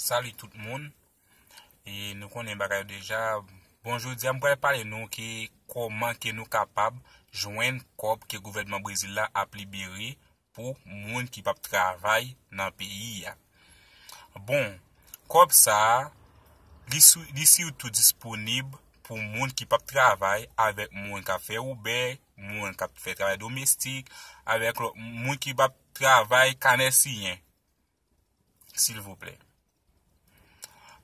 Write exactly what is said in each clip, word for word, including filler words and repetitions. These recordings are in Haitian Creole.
Salut tout moun. E nou konnen bagay yo deja. Bon, jodi a m pral pale nou ki kòman ke nou kapab jwenn kòb ke gouvènman Brezil la ap libere pou moun ki p ap travay nan peyi a. Bon, kòb sa a, li sou- li sitou disponib pou moun ki p ap travay, avèk moun k ap fè Uber, moun k ap fè travay domestik, avèk lòt moun ki p ap travay kanè siyen. Silvouplè.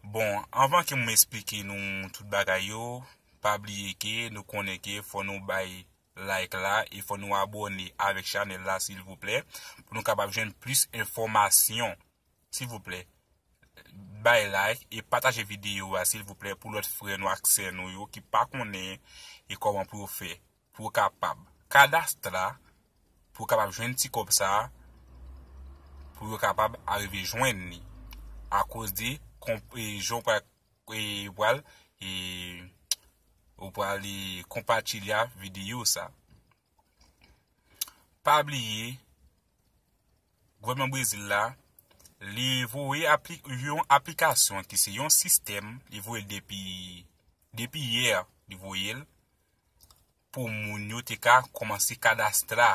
Bon, anvan ke mwen esplike nou tout bagay yo, pa bliye ke nou konnen ke fò nou bay like la e fò nou abòne avèk chanèl la, silvouplè, pou nou kapab jwenn plis enfòmasyon. Silvouplè, bay like e pataje videyo a, silvouplè, pou lòt frè nou ak sè nou yo ki pa konnen e kòman pou yo fè, pou yo kapab kadastra, pou yo kapab jwenn ti kòb sa a, pou yo kapab arive jwenn li. Akoz de konp- e, jan w pral, e, w pral, e, w pral, e, konpatilya videyo sa. Pa bliye, gouvènman Brezil la, li voye apli- yon aplikasyon ki se yon sistèm, li voye l depi, depi yè, li voye l, pou moun yo te ka kòmanse kadastra.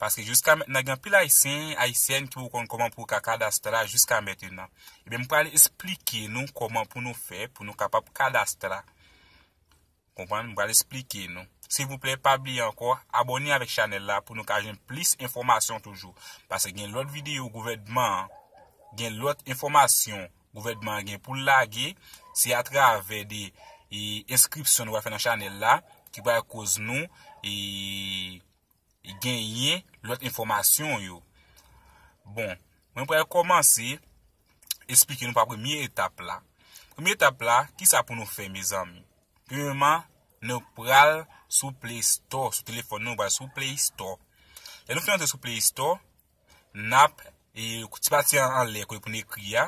Paske jiska mentnan, gen anpil Ayisyen, Ayisyèn ki poko konn kòman pou yo ka kadastra jiska mentnan. Ebyen, m pral esplike nou kòman pou nou fè, pou nou kapab kadastra. Konprann? M pral esplike nou. Silvouplè, pa bliye ankò, abòne avèk chanèl la pou nou ka jwenn plis enfòmasyon toujou. Paske gen lòt videyo gouvènman an, gen lòt enfòmasyon gouvènman an gen pou l lage, se atravè de, e, enskripsyon nou pral fè nan chanèl la, ki pral koz nou, e, genyen lòt enfòmasyon yo. Bon, mwen pral kòmanse esplike nou pa premye etap la. Premye etap la, kisa pou nou fè, mezanmi? Premyèman, nou pral sou Play Store, sou telefòn nou, nou pral sou Play Store. Lè nou fin antre sou Play Store, n ap, e, ti pati an- anlè, kote pou n ekri a,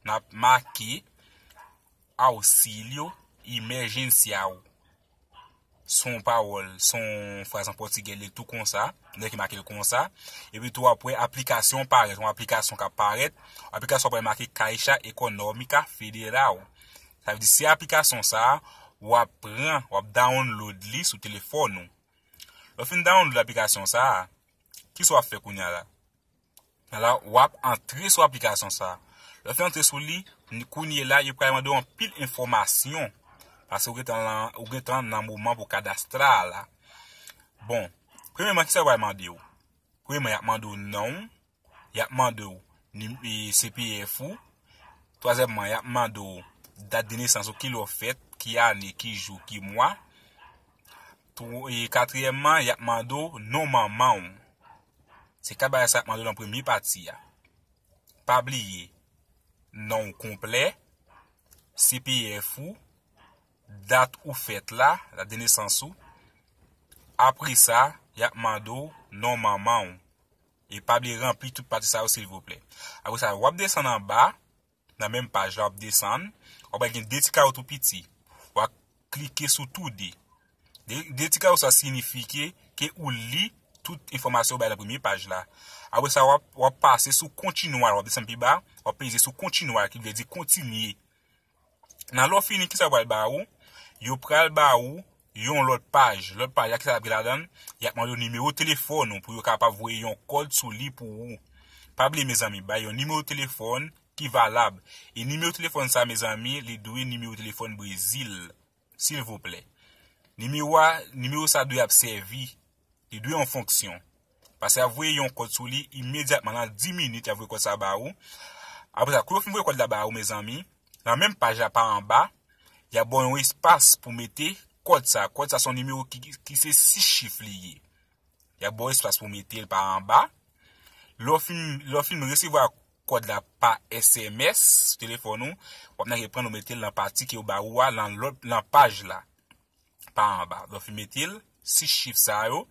n ap make auxílio emergencial. Se yon pawòl, se yon fraz an pòtigè, li tou konsa, nèg ki make l konsa. Epi tou, w ap wè aplikasyon parèt, yon aplikasyon k ap parèt, aplikasyon ap make Caixa Econômica Federal. Sa vle di, se aplikasyon sa a, w ap pran, w ap download li sou telefòn ou. Lè w fin download aplikasyon sa a, kisa w ap fè kounye a la? Ala, w ap antre sou aplikasyon sa a. Lè w fin antre sou li, ni- kounye la, yo pral mande w anpil enfòmasyon. Paske ou gentan lan- ou gentan nan moman pou kadastra a la. Bon, premyèman, kisa yo pral mande w? Premyèman, y ap mande w non w, y ap mande w nim- e, C P F ou. Twazyèmman, y ap mande w dat de nesans ou, ki lè w fèt, ki ane, ki jou, ki mwa. Tw- e, katriyèmman, y ap mande w non manman w. Se kat bagay sa y ap mande w nan premye pati a. Pa bliye, non w konplè, C P F ou, dat ou fèt la, dat de nesans ou. Apre sa, y ap mande w non manman w. E pa bliye ranpli tout pati sa yo, silvouplè. Apre sa, w ap desann anba, nan menm paj la, w ap desann, w ap wè gen de ti kawo tou piti. W ap klike sou tou de. De, de ti kawo sa siyifi ke ou li tout enfòmasyon yo bay nan premye paj la. Apre sa, w ap, w ap pase sou kontinwal, w ap desann pi ba, w ap peze sou kontinwal, ki vle di kontinye. Nan lè w fini, kisa yo pral ba ou? Yo pral ba ou yon lòt paj. Lòt paj la, kisa l ap gen ladan l? Y ap mande w nimewo telefòn ou pou yo kapab voye yon kòd sou li pou ou. Pa bliye, mezanmi, bay yon nimewo telefòn ki valab. E nimewo telefòn sa, mezanmi, li dwe nimewo telefòn Brezil. Silvouplè. Nimewo a, nimewo sa dwe ap sèvi. Li dwe yon fonksyon. Paske y ap voye yon kòd sou li imedyatman, nan dis minit, y ap voye kòd sa ba ou. Apre sa, kou yo fin voye kòd la ba ou, mezanmi, nan menm paj la pa anba, y ap ba w yon espas pou mete kòd sa. Kòd sa se yon nimewo ki, ki se sis chif li ye. Y ap ba w espas pou mete l pa anba. Lè w fin, lè w fin resevwa kòd la pa S M S sou telefòn ou, w ap nage pran l ou mete l nan pati ke yo ba ou a, nan lòt, nan paj la, pa anba. Lè w fin mete l, sis chif sa yo,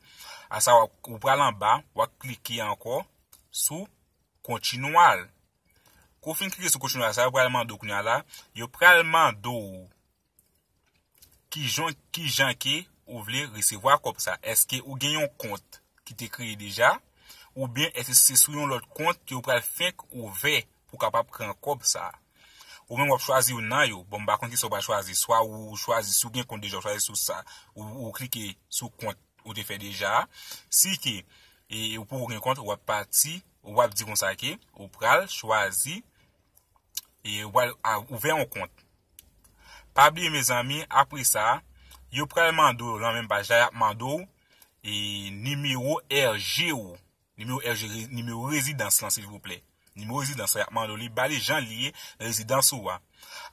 a sa w ap, ou pral anba, w ap klike ankò sou kontinwal. Kou w fin klike sou kontinwal sa, yo pral mande w kounye a la, yo pral mande w ki jan, ki jan ke ou vle resevwa kòb sa. Èske ou gen yon kont ki te kreye deja? Oubyen èske se sou yon lòt kont ke ou pral fenk ouvè pou kapab pran kòb sa? Ou menm w ap chwazi youn nan yo. Bon, m pa konn kisa w pral chwazi. Swa ou chwazi, si w gen kont deja, w chwazi sou sa. Ou, ou klike sou kont ou te fè deja. Si ke e, ou poko gen kont, w ap pati, w ap di konsa ke ou pral chwazi e w pral a- ouvè yon kont. Pa bliye, mezanmi, apre sa, yo pral mande w, nan menm paj la, y ap mande w e nimewo R G ou. Nimewo R G, re- nimewo rezidans lan, silvouplè. Nimewo rezidans lan, y ap mande w li, ba li jan li ye nan rezidans ou a.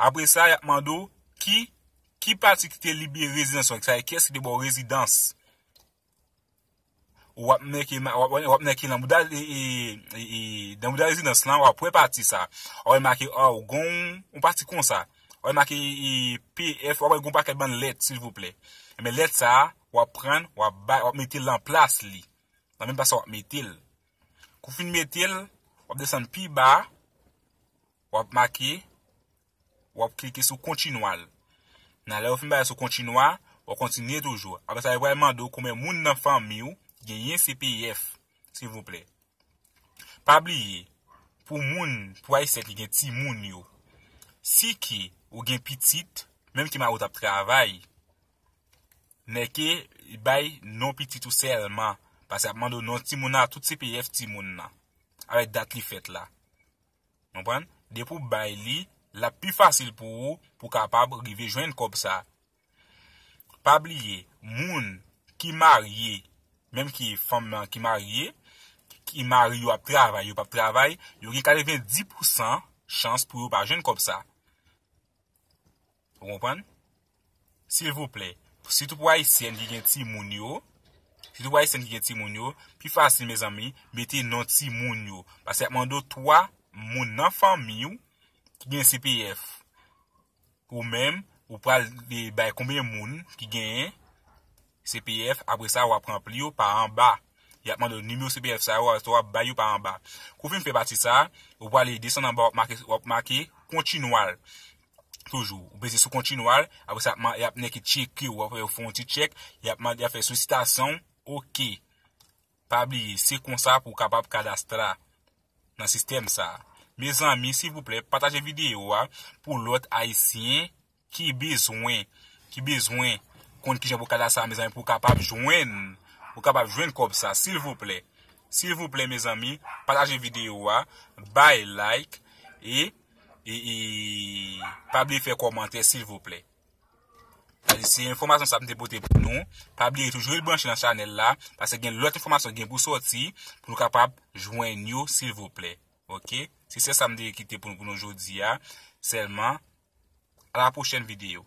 Apre sa, y ap mande w ki, ki pati ki te libere rezidans ou, sa e kiyès ki te ba w rezidans. W ap nèke, w ap, w ap nèke nan bouda, e, e, e, e, nan bouda rezidans lan, w ap wè pati sa. W ap wè make, o, gon, yon pati konsa. W ap wè make e, P F, w ap wè gon pakèt bann lèt, silvouplè. Men lèt sa, w ap pran, w ap bay, w ap mete l nan plas li. Nan menm plas sa, w ap mete l. Kou fin mete l, w ap desann pi ba, w ap make, w ap klike sou kontinwal. Nan lè w fin bay sou kontinwa, w ap kontinye toujou. Apre sa, yo pral mande w konbyen moun nan fanmi w genyen C P F, silvouplè. Pa bliye, pou moun, pou Ayisyen ki gen timoun yo, si ke ou gen pitit, menm ke mari w t ap travay, nèke bay non pitit ou sèlman, paske ap mande w non timoun nan, tout C P F timoun nan, avèk dat li fèt la. Konprann? Depi w bay li, l ap pi fasil pou ou, pou w kapab rive jwenn kòb sa. Pa bliye, moun ki marye, menm ki fanm nan ki marye, ki mari yo ap travay, yo p ap travay, yo gen katrevenndis pousan chans pou yo pa jwenn kòb sa. Ou konprann? Silvouplè, sitou pou Ayisyen ki gen timoun yo, sitou pou Ayisyen ki gen timoun yo, pi fasil, mezanmi, mete non timoun yo. Paske y ap mande w twa moun nan fanmi w ki gen C P F. Ou menm, ou pral e, bay konbyen moun ki genyen C P F, apre sa, w ap ranpli yo pa anba. Y ap mande w nimewo C P F sa yo, apre sa, w ap bay yo pa anba. Kou w fin fè pati sa, ou prale desann anba, w ap make, w ap make kontinwal. Toujou, ou peze sou kontinwal, apre sa, y ap nèke tcheke w, apre yo fè yon ti tchèk, y ap mande, y ap fè solisitasyon, oke. Pa bliye, se konsa pou w kapab kadastre nan sistèm sa. Mezanmi, silvouplè, pataje videyo a pou lòt Ayisyen ki bezwen, ki bezwen konn kijan pou kadastre, mezanmi, pou w kapab jwenn, pou w kapab jwenn kòb sa, silvouplè. Silvouplè, mezanmi, pataje videyo a, bay like, e, e, e pa bliye fè kòmantè, silvouplè. Se enfòmasyon sa m te pote pou nou. Pa bliye toujou ret branche nan chanèl la, paske gen lòt enfòmasyon gen pou sòti, pou nou kapab jwenn yo, silvouplè. Oke? Se sèl sa m te kite pou, pou nou jodi a. Sèlman, a la pwochèn videyo.